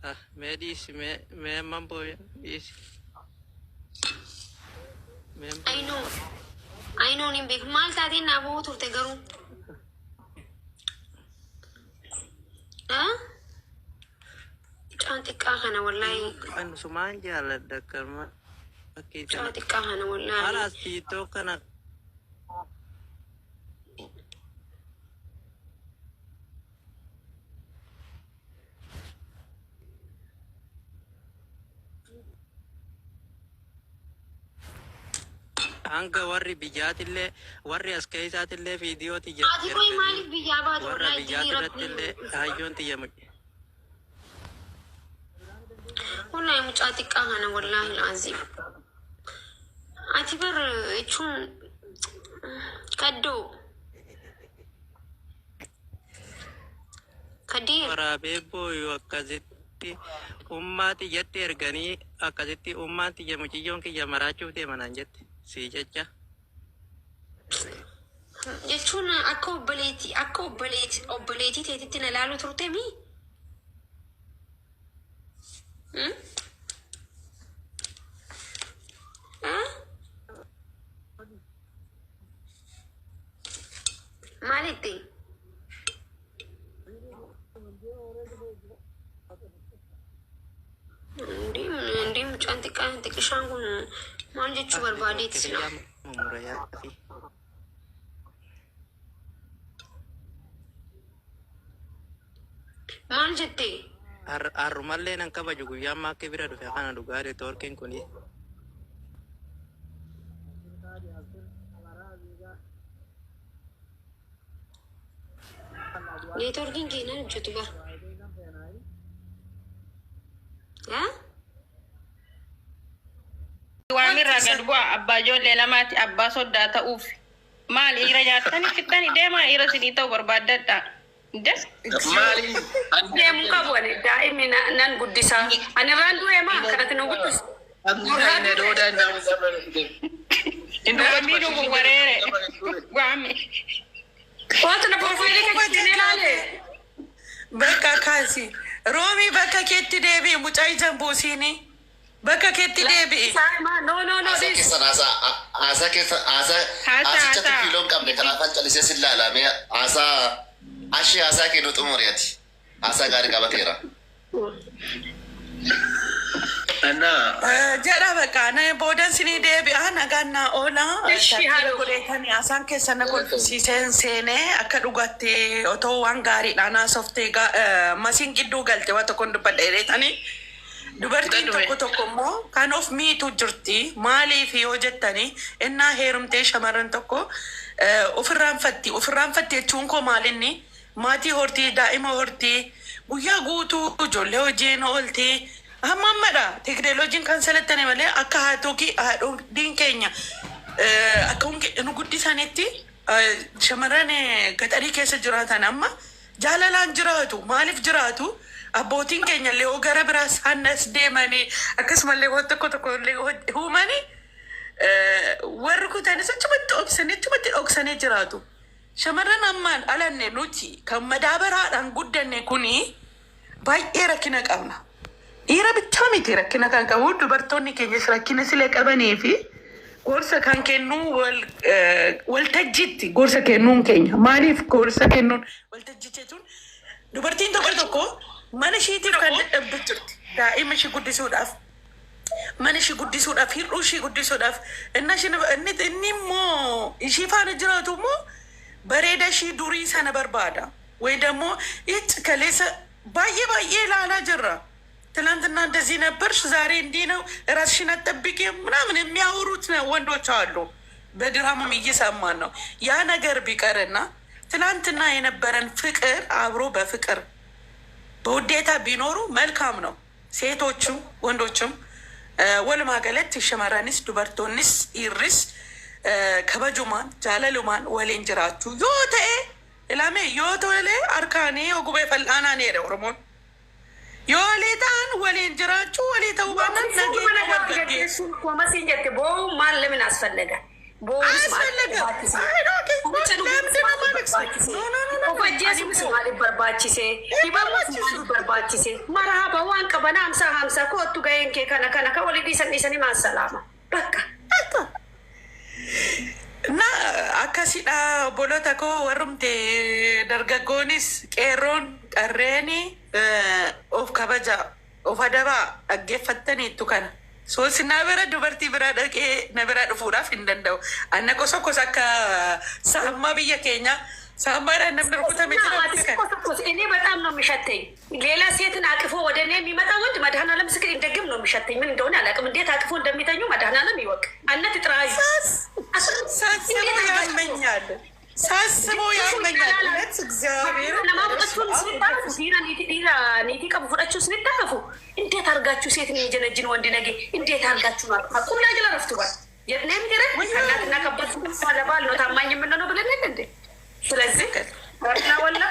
Ah, mee dhiisi mee mee amman booya dhiisi. Mee hin I know. I know niin beeku. Maal taateen naa boo'uu turte garuu? Ah? Mucaan xiqqaa kana wallaahi. An sumaan jaaladha akkanuma fakkii Mucaa kana. xiqqaa kana wallaahi. Halaas tiitoo kana Hanga warri biyyaatillee warri as keessaatillee viidiyoo tiyya Ati qoy maaliif biyyaa baate warra wallaahi biyyaati dilii irratti illee rabbii. hayyoon tiyya mucca. Wallaahi mucaa xiqqaa kana wallaahi al'aaziim. Ati bar jechuun kaddoo. Kadiir. Waraabee booyu akkasitti ummaa tiyyatti erganii akkasitti ummaan tiyya muciyyoon kiyya maraachuuf deema naan jette sii jecha. Jechuun akka obboleetii akka obboleetii obboleetii teetitti na laaluu turte mii? Hmm? Ah? Maalitti? Indii mucaan xiqqaan xiqqishaan kun maal jechuu barbaadeeti sila? Maal jettee? Har'umallee nan kabaju guyyaa ammaa akka bira dhufe kana dhugaa neetwoorkiin kuni. Neetwoorkiin kee nan hojjetu bara. Haa? Waamirraa gad bu'a abbaa ijoollee lamaati abbaa soddaa ta'uuf maali dhiira nyaattanii fixxanii deemaa dhiira isinii ta'u barbaaddadha. Inde Maali? Deemuu qabu ani daa'imni nan guddisaa. Ani irraan du'ee maa akkanatti nu guddisu. Waamii dhugu wareere waami. Waanta na profaayilii kee jijjiiree ilaale. Bakka kaasi. Roomii bakka keetti deebi'i mucaa ija hin buusiini. Bakka keetti deebi'i. Saayimaa no no no Haasaa this. keessan haasaa haasaa keessan haasaa Haasaa haasichatti haasaa. kiiloo hin qabne kanaafan calisee sin laala mee haasaa ashii haasaa kee nu xumuri ati haasaa gaarii qabateera. Annaa. Jedha bakka na boodan sinii deebi'a nagaan naa oola. Ishi Tartiiba haadha. godheetani haasaan keessan na kolfisiiseen seenee akka dhugaatti otoo waan gaariidhaan haasoftee masiin gidduu galte waan tokkoon dubbadha jedheetani. Dubartiin Dhume. tokko tokko immoo kan of miitu jirti. Maaliif yoo jettani innaa heerumtee shamarran tokko ofirraanfatti. Ofirraanfatti jechuun koo maalinni maatii hortii, daa'ima hortii, guyyaa guutuu ijoollee hojiin oolti. Hamma ammadha teekinooloojiin kan salattane malee akka haadhotii haadholiin keenya akka nu guddisanitti shamarran gaxarii keessa jiraatan amma Jaalalaan jiraatu. Maaliif jiraatu? Abbootiin keenya illee yoo gara biraas hannas deemanii akkasumallee waan tokko tokko illee uumanii warri kutanis achumatti obsanii achumatti dhoksanii jiraatu. Shamarran ammaan dhalanne nuti kan madaabaraadhaan guddanne kuni baay'ee rakkina qabna. Dhiira bichaa miti rakkina kan qabu dubartoonni keenyas rakkina sila qabanii fi gorsa kan kennuu wal waltajjiitti gorsa kennuun keenya maaliif gorsa kennuun waltajjii jechuun dubartiin tokko tokko mana ishiitiif kan dadhabdu jirti daa'ima ishii guddisuudhaaf mana ishii guddisuudhaaf hir'uu ishii guddisuudhaaf inni inni inni immoo ishii faana jiraatu immoo bareeda ishii durii sana barbaada ወይ ደግሞ ይጭ ከሌሰ ባዬ ባዬ ላላ ጅራ ትናንትና እንደዚህ ነበርሽ፣ ዛሬ እንዲህ ነው፣ ራስሽን አትጠብቂም ምናምን የሚያወሩት ነው ወንዶች አሉ። በድራማም እየሰማን ነው። ያ ነገር ቢቀርና ትናንትና የነበረን ፍቅር አብሮ በፍቅር በውዴታ ቢኖሩ መልካም ነው። ሴቶቹም ወንዶችም walumaa galatti shamarranis dubartoonnis dhiirris kabajumaan jaalalumaan waliin jiraachuu yoo ta'e ilaame yoo tole harkaanii yoo gubee fal'aanaan jedha Oromoon. Yoo walii ta'an waliin jiraachuu walii ta'uu baannaan Fuuluma nageenya wal nagaatti gaggeessu. gaggeessuun koomasiin jette boo'uun maal ለምን አስፈለገ? Boo'uunis maal አያስፈልግም። barbaachisa? I don't care. Qoricha dhuguunis ለምንድን ነው maaliif የማለቅሰው? barbaachise? No, no, no, no. Of ajjeesuunis Ani immoo- maaliif barbaachise? Dhibamuus barbaachisu. maaliif barbaachise? Marhaaba waan qabana hamsa hamsa kootu ga'een kee kana kana kan walii dhiisan dhiisanii maan salaama. Bakka. እና akkasidha obboloota koo warrumte dargaggoonis qeerroon qarreeni of kabaja of adabaa dhaggeeffattaniittu kana. Soosinaa bira dubartii bira dhaqee na bira dhufuudhaaf hin danda'u. Anna qosa qosa akka saammaa biyya keenya saammaadhaan namni rukutame jira አዲስ kana. ቆሰቆስ እኔ በጣም ነው የሚሸተኝ። ሌላ ሴትን አቅፎ ወደ እኔ የሚመጣ ወንድ መድኃኔዓለም ምስክር እንደግም ነው የሚሸተኝ። ምን እንደሆነ አላውቅም። እንዴት አቅፎ እንደሚተኙ መድኃኔዓለም ይወቅ። አነት ጥራዩ ሳስበው ያመኛል። ሳስበው ያመኛል። እውነት እግዚአብሔር ኒቲ ቀቡ fudhachuus ni taa'afu እንዴት አድርጋችሁ ሴትን የሚጀነጅን ወንድ ነገ እንዴት አድርጋችሁ ነው ቁም ላይ ረፍትዋል የኔም ገረ ከእናትና ከአባት ለባል ነው ታማኝ የምንሆነው ብለን የለ እንዴ? ስለዚህ ወላ ወላ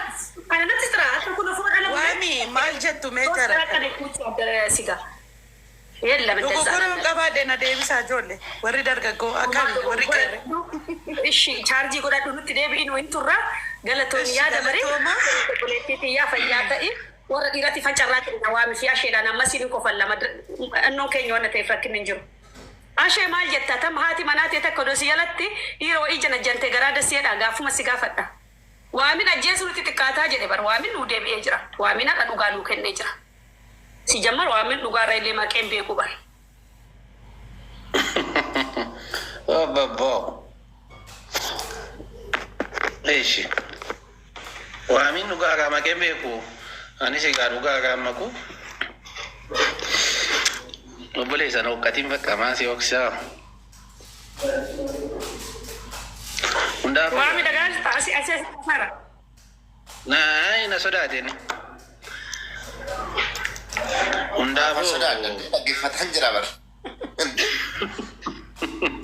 አይነት ጥራ ኩሉ Waami maal jettu mee jara? ሲጋ የለም እንደዛ Dogoggora qabaadhe na deebisaa ijoollee warri dargaggoo akkami warri qeerree. እሺ chaarjii godhadhu nutti deebi'in wayin turra galatoon Ishi, yaada bare galatooma. obboleettii xiyyaa fayyaa ta'i warra dhiiratti fancarraa kenna waami fi asheedhaan ammas hin qofan lama annoon keenya waan ta'eef rakkinni hin jiru. Ashee maal jetta tam haati manaa ta'e takka odoo si jalatti dhiira wa'ii jana jante garaa dasseedha gaafuma si gaafadha. Waamin ajjeesu nuti xiqqaataa jedhe bar waamin nuu deebi'ee jira. Waamin haqa dhugaa nuu kennee jira. Si jammar waamin dhugaarra illee maqeen beeku bar. Obbo. Eeshi. Waamin dhugaa maqee beeku. Anis egaa dhugaa maqu. Obboleessan hooqqatiin bakka maasii hooqsisaa. Hundaafuu. Waami dhagaa asii asii asii fara. Naay na sodaateen. Afaan sodaadha. Hundaafuu. Dhaggeeffataan jira bar.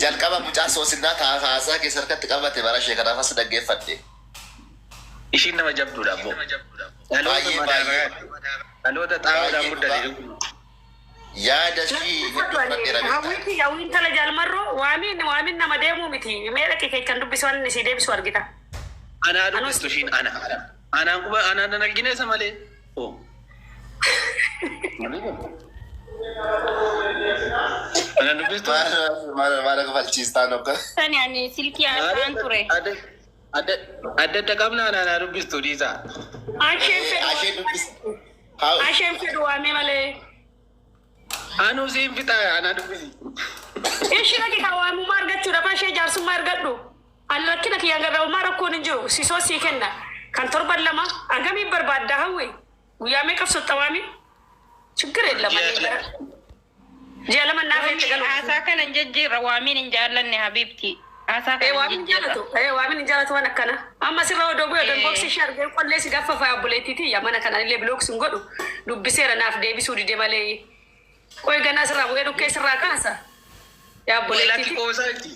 Jalqaba mucaa soosinnaa haasaa keessa harkatti qabate bara ishee kanaaf as dhaggeeffadhe. Ishiin nama jabduudha abbo. Dhaloota Baay'ee baay'ee. Dhaloota xaa'oodhaan guddate. Yaada ishii hedduu fudhadheera beektaa. Hawwiiti hawwiin tala jaalmarroo waamiin waamiin nama deemuu miti mee dhaqi kee kan dubbisu waan inni si deebisu argita. Anaa dubbistu ishiin ana. Anaan quba anaan nan argine isa malee. Oh. Anaan dubbistu. Maal maal kafalchiistaan akka. Sani ani silkii haasa'an ture. Adda adda adda qabna anaan haa dubbistu dhiisaa. Asheen fedhu Ashee dubbis. Asheen fedhu waamee malee. Anuu siin fixaa anaa dubbisi. Ishii dhaqi kan waamummaa argachuudhaaf ashee jaarsummaa argadhu. Ani rakkina kiyyaan garraa'ummaa rakkoon hin jiru sisoo sii kenna. Kan torban lama hangamiin barbaadda hawwi guyyaa meeqaf sotta waami? ችግር የለም ji'a lama naaf itti galu. Haasaa kana hin jijjiirra waamiin hin jaallanne habiibti. Haasaa kana hin Waamin jijjiirra. jaalatu waamin hin jaalatu waan akkana amma sirra odoo bu'ee odoon boksi ishee argee qollee si gaffa faa obboleettiiti yaa mana kanaan illee bilooks hin godhu dubbiseera naaf deebisuu dide malee qoy ganaa sirraa bu'ee dhukkee sirraa kaasa yaa Lakki obboleettiiti. qoosaa jirti.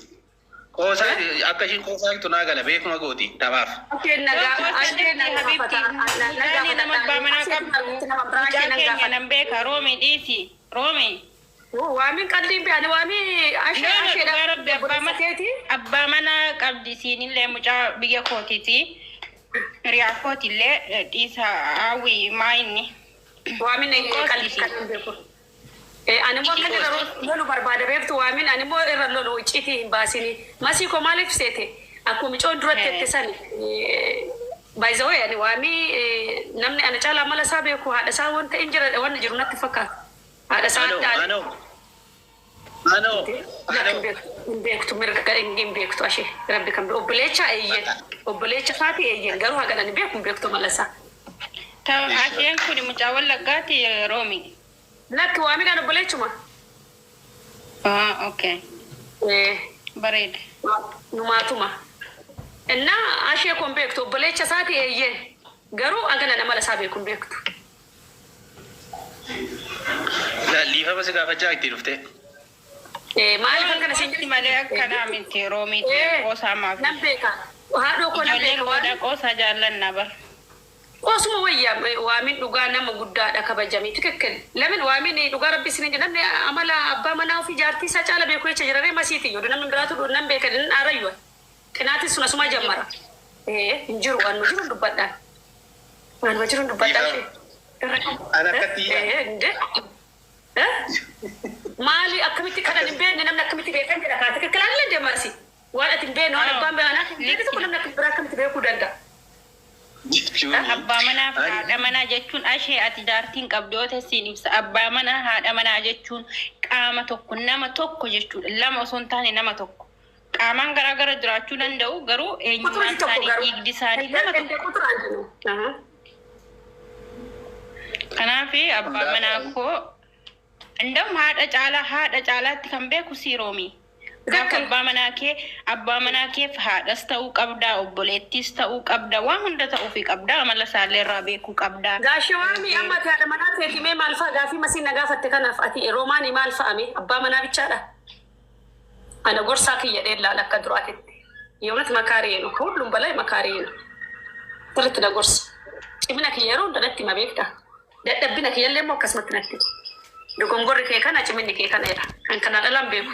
Qoosaa akka ishiin qoosaa jirtu naa gala beekuma gooti taphaaf. Asheen nagaa asheen nagaa Habiibti mucaan nama abbaa manaa qabdu mucaa keenya nan beeka roomi dhiisi roomi. Waamin qalliin beeyani waami ashee No, no, asheedha dhugaa rabbi abbaa obboleessa mana keeti. abbaa manaa qabdi isiinillee mucaa biyya kootiiti. Hiriyaa kootillee dhiisa hawwi maa inni. Waamin qalbii kan hin beeku. Ani immoo akka irra lolu barbaada beektu waamin ani immoo irra lolu icciitii hin baasini. Masii koo maaliif seete? Akkuma micoon duratti jette sani. Baay'ee ani waamii namni ana caalaa mala isaa beeku haadha isaa wanta hin jira wanni jiru natti fakkaata. Haadha isaa Anoo adda anoo anoo anoo hin beektu mirga hin beektu ashee rabbi kan obboleecha eeyyen obboleecha isaati eeyyen garuu haga ani beeku hin beektu mala isaa. Asheen kun mucaa wallaggaati roomi. Lakki waamiidhaan obboleechuma. Ah, okay. Bareeda. Numaatuma. እና ashee kun beektu obboleecha isaati eeyyen garuu agana nama isaa beeku hin beektu. Liifama si gaafachaa itti dhuftee. Maaliif akkana si Wanti malee akkanaa miti roomiiti qoosaa maaf. Nan beeka. Haadhoo koo nan Ijoolleen beeka. booda qoosaa jaallanna bar. Qoosuma wayya waamin dhugaa nama guddaadha kabajamee ትክክል ለምን waamin dhugaa rabbi isin namni amala abbaa manaa ofii jaartii isaa caala beeku jecha jiraree masiiti yoo namni biraatu nan beeka nan aarayyuu Qinaatiin sun asuma jammara. Ee hin jiru waan nu jiru dubbadhaan. Waanuma jiru dubbadhaan ishee. Ana akkatti Ee inde. Maali akkamitti kanan hin beekne namni akkamitti beekan jedha kaate kikilaan illee deemasi. Waan ati hin beekne waan abbaan beekanaa hin beekne tokko namni akka biraa akkamitti beekuu danda'a. Jechuun Abbaa manaa fi haadha manaa jechuun ashee ati jaartiin qabdu yoo ta'e siin ibsa. Abbaa manaa haadha manaa jechuun qaama tokko nama tokko jechuudha. Lama osoo hin taane nama tokko. Qaamaan garaa gara jiraachuu danda'u garuu eenyummaan Quxurii tokko isaanii garuu. dhiigdi isaanii nama tokko. Quxuraan jiru. Kanaaf abbaa manaa koo እንደውም haadha caalaa haadha caalaatti kan beeku siiroomi. Gaafa abbaa manaa kee abbaa manaa keef haadhas ta'uu qabdaa obboleettiis ta'uu qabda waan hunda ta'uufi qabda amala isaallee irraa beekuu qabda. Gaashee waami amma ati haadha manaa teeti mee maal fa'a gaafii masiin na gaafatte kanaaf ati roomaanii maal fa'ame abbaa manaa bichaadha. Ana gorsaa kiyya dheellaal akka duraatitti. የእውነት መካሪዬ ነው። ከሁሉም በላይ መካሪዬ ነው። Sirriitti na gorsa. Cimina kiyya yeroo hunda natti hima beektaa. Dadhabbina kiyyallee immoo akkasumatti natti hima. Dogongorri kee kana ciminni kee kana jedha. Kan kanaan dhalaan beeku.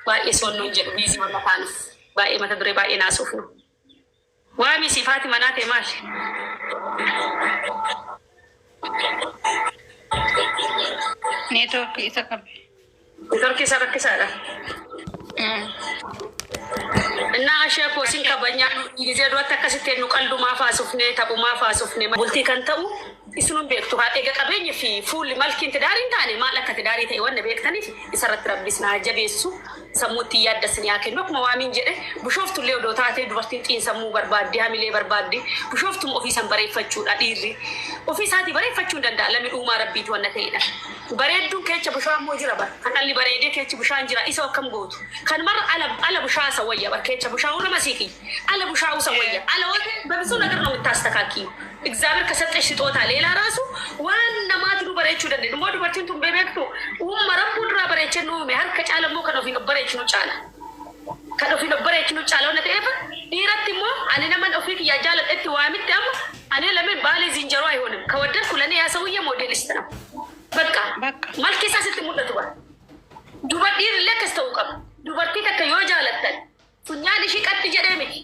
Baay'ee soonnoon jedhu biizii warra taanuuf. Baay'ee mata duree baay'ee naasuuf nu. Waami sifaati manaa ta'e maali? Neetwoorkii isa qabe. Neetwoorkii isa rakkisaadha. እና ashee koo sin kabajaa ጊዜ duratti akkasitti nu qaldumaa faasufne taphumaa faasufne bultii kan ta'u isinun beektu haa eega qabeenyi fi fuulli malkiin tidaarii hin taane maal akka tidaarii ta'e wanna beektaniif isarratti rabbis naa jabeessu sammuutti yaaddasin yaa kennu akkuma waamiin jedhe bushooftullee odoo taatee dubartiin xiinsammuu barbaaddi hamilee barbaaddi bushooftum ofii san bareeffachuudha dhiirri ofii isaatii bareeffachuu hin danda'a lammi dhuumaa rabbiiti wanna ta'edha. Bareedduun keecha bishaan immoo jira bara kan dhalli bareedee keechi bishaan jira isa akkam gootu kan marra ala ala bushaa isa wayya bara keecha bushaa warra masiifi ala bushaa isa wayya ala ወ በብዙ ነገር ነው የምታስተካክዩ። እግዚአብሔር ከሰጠሽ ስጦታ ሌላ ራሱ ዋና ማትኑ bareechuu dandeenya. Immoo dubartiin tun beektu uumama rabbuu duraa bareechee nu uume harka caala immoo kan ofiin of bareechinu caala. Kan ofiin of bareechinu caala waan ta'eef dhiiratti immoo ani naman ofii kiyyaa jaaladhetti waamitti amma ani lameen ባሌ ዝንጀሮ አይሆንም። ከወደድኩ ለእኔ ያ ሰውዬ ሞዴሊስት ነው። በቃ በቃ malki isaa sitti mul'atu bara. Dubar dhiirri akkas ta'uu qaba. Dubartii takka yoo jaalattan funyaan ishii qaxxi jedhee miti.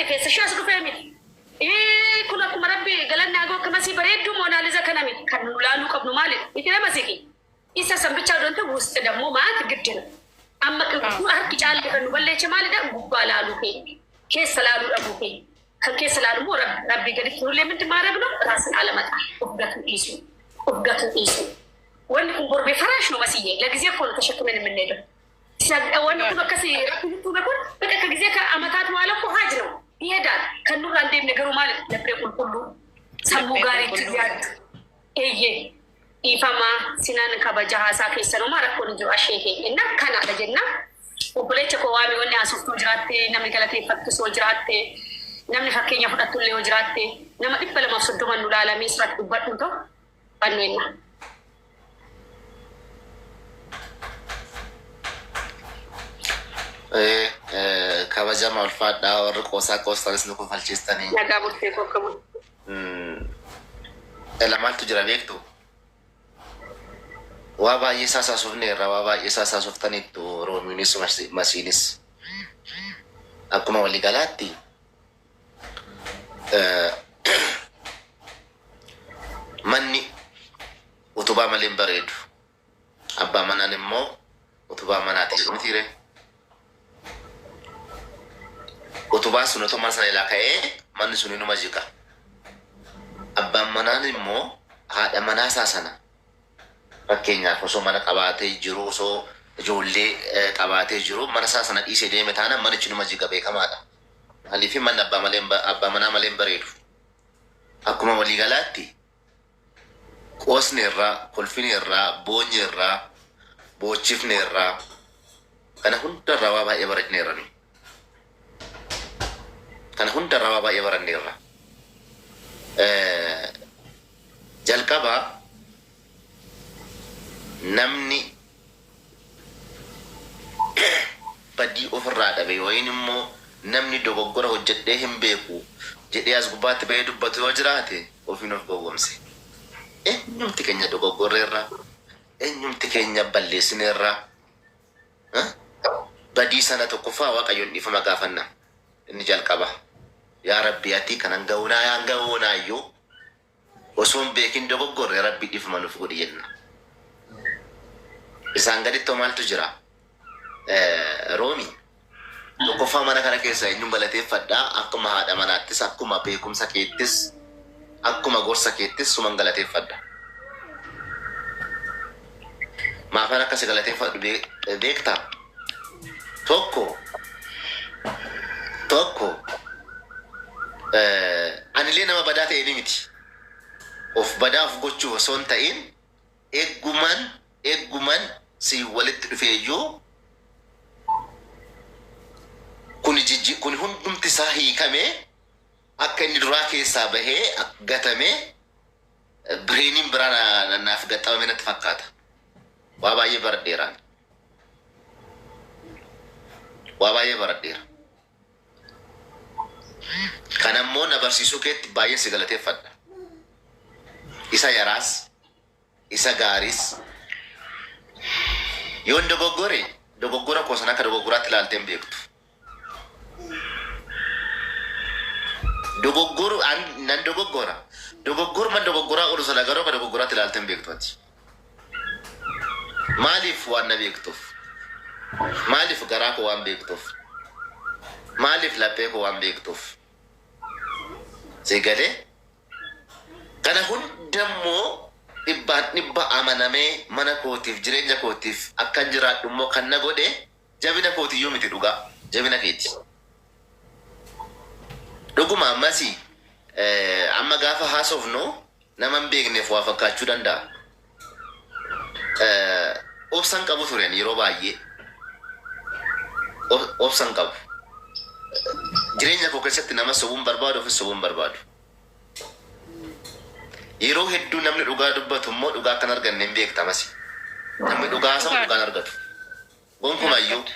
Rifeensa ishee as dhufee miti. Kun akkuma rabbi galanni haa akka masii bareedduu moonaaliza kana miti. Kan nu laaluu qabnu maalidha? Miti nama siqi. Isa san ብቻ donte ውስጥ ደግሞ ማለት ግድ ነው። Amma harki caalle kan nu balleeche maalidha? Gubbaa laaluu keenya. Keessa laaluu dhabuu keenya. Kan keessa laalu immoo rabbi gaditti nullee ምንድን ማድረግ ነው? ራስን አለመጣል፣ of gatuu dhiisuu፣ of gatuu dhiisuu። Wanni kun borbee ፈራሽ ነው መስዬ ለጊዜ እኮ ነው ተሸክመን የምንሄደው። Wanni kun akkasii rabbi nutti kun በቃ ከጊዜ ከአመታት በኋላ እኮ ሀጅ ነው ይሄዳል። Kan nurraa hin deemne garuu maali? Laphee qulqulluu sammuu gaariitti yaaddu. Eeyyee dhiifamaa sinaan kabaja haasaa keessanuma rakkoon hin jiru ashee keenya kanaadha jenna. Obboleecha koo waami wanni haasoftuu jiraatte namni galateeffattus yoo jiraatte namni fakkeenya fudhattullee yoo jiraatte nama 230 nu laalamee sirratti dubbadhu ta'u fannu jenna. Kabajama ulfaadhaa warri qoosaa qoostanis nu kofalchiistanii. Nagaa murtee koo akka bulu. Maaltu jira beektu? Waa baay'ee isaa saasofneerra, waa baay'ee isaa saasoftaniittu roomiinis masiinis. Akkuma waliigalaatti manni utubaa malee hin bareedu. Abbaa manaan immoo utubaa manaati mitiire. Utubaan sun otoo mana sana ilaa ka'ee manni sun inuma jiqa. Abbaan manaan immoo haadha manaa isaa sana fakkeenyaaf osoo mana qabaatee jiru osoo ijoollee qabaatee jiru mana isaa sana dhiisee deeme taanaan manichi inuma jiqa beekamaadha. Maaliif manni abbaa malee abbaa manaa malee hin bareedu. Akkuma waliigalaatti qoosni irraa, kolfini irraa, boonyi irraa, boochifni irraa kana hundarraa waa baay'ee baranneerra nuyi. Kana hundarraa waa baay'ee baranneerra. Jalqaba namni badii ofirraa dhabe yookiin immoo namni dogoggora hojjedhee hin beeku jedhee as gubbaatti bahee dubbatu yoo jiraate ofiin of gowwomse. Eenyumti keenya dogoggorreerra, eenyumti keenya balleessineerra. Badii sana tokkoffaa Waaqayyoon dhiifama gaafanna. Inni jalqaba. Yaa Rabbi, ati kan hanga hoonaa hanga hoonaayyuu osoo hin beekin dogoggorre, Rabbi dhiifama nuuf godhi jenna. Isaan gaditti hoo maaltu jira? Roomi, tokkoffaa mana kana keessa eenyuun galateeffadhaa? Akkuma haadha manaattis, akkuma beekumsa keettis, akkuma gorsa keettis suman galateeffadha. Maafan akka si galateeffadhu beektaa? Tokko tokko, anillee nama badaa ta'e ni miti. Of badaa of gochuuf osoo hin ta'in, egguman si walitti dhufeeyyuu kuni jijji kuni hundumti isaa hiikamee, akka inni duraa keessaa bahee gatamee bireeniin biraa naaf gaxxamame natti fakkaata. Waa baay'ee baradheeraan. Waa baay'ee baradheera. Kanammoo na barsiisuu keetti baay'een si galateeffadha. Isa yaraas, isa gaariis. Yoon dogoggore, dogoggora koo sana akka dogoggoraatti ilaaltee hin beektu. Dogoggoru an nan dogoggora. Dogoggoruma dogoggoraa oolu sana garuu akka dogoggoraatti ilaaltee hin beektu ati. Maaliif? Waan na beektuuf? Maaliif? Garaa koo waan beektuuf? Maaliif? Laphee koo waan beektuuf? Si galee? Kana hundammoo dhibbaan dhibba amanamee mana kootiif, jireenya kootiif akkan jiraadhu immoo kan na godhe jabina kootiyyuu miti, dhugaa jabina keeti. Dhuguma ammasi amma gaafa haasofnu nama hin beekneef waa fakkaachuu danda'a. Obsan qabu turen yeroo baay'ee. Obsan qabu. Jireenya koo keessatti nama sobuun barbaadu, ofis sobuun barbaadu. Yeroo hedduu namni dhugaa dubbatu immoo dhugaa akkan arganne hin beekta masi. Namni dhugaa haasa'u dhugaan argatu. Gonkumayyuu. Argatu.